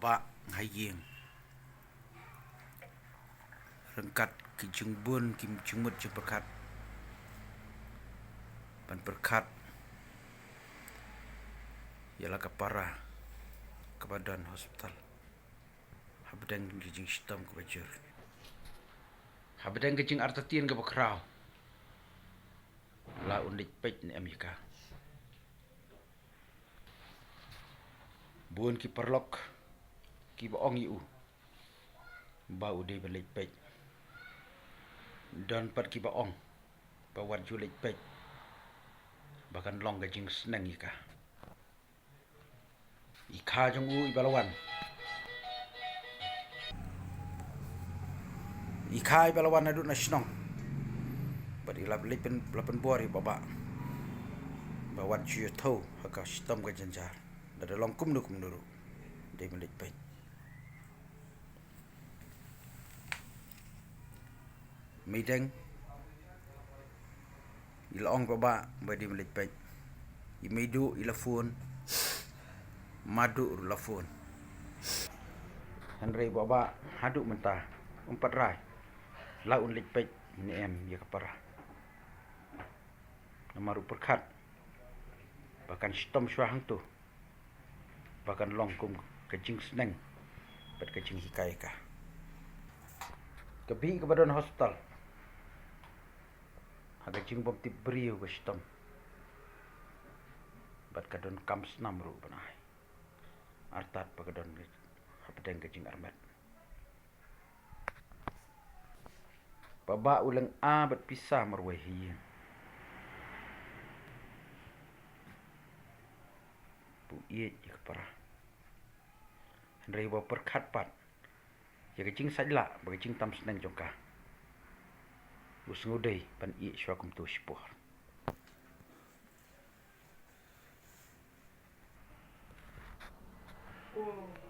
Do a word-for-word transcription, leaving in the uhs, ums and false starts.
Bah, nga ha ïing ryngkat ki jingbun ki jingmut jingpyrkhat ban pyrkhat ïa la ka para kaba don hospital hapdeng ki jingshitom kaba jur, hapdeng ki jingartatien kaba khraw. La un leit peit ne em ïa ka? Bun ki paralok kiba ong ïa u ba u dei ban leit peit. Don pat kiba ong ba wat ju leit peit ba kan long ka jingsneng ïa ka. I kha jong u iba la wan, i kha iba la wan naduh na shnong bad i la leit pyn, la pynbor ïa u Bah Bah ba wat ju ïathuh ha ka shitom ka jynjar. Lada long kumno kumno ruh, dei ban leit peit. Meideng i la ong Bah Bah ba dei ban leit peit. I Meiduh i la phone, Maduh ruh la phone. Hynrei Bah Bah haduh mynta um pat rai la un leit peit ne em ïa ka para. Namar u pyrkhat ba kan shitom shuwa hangto, ba kan long kum ka jingsneng bad ka jinghikai ïa ka. Ka bih kaba don hospital ha ka jingbymtip briew ka shitom bad ka donkam snam ruh ban ai. Artat ba ka don hapdeng ka jingarmet. Bah Bah u lynga bad pisa marwei ha ïing. Ba u ïeit ïa ka para. Hynrei ba u pyrkhat pat ïa ka jingsait lah bad ka jingtam sneng jong ka, u sngewdei ban ïeh shuwa kumto shipor.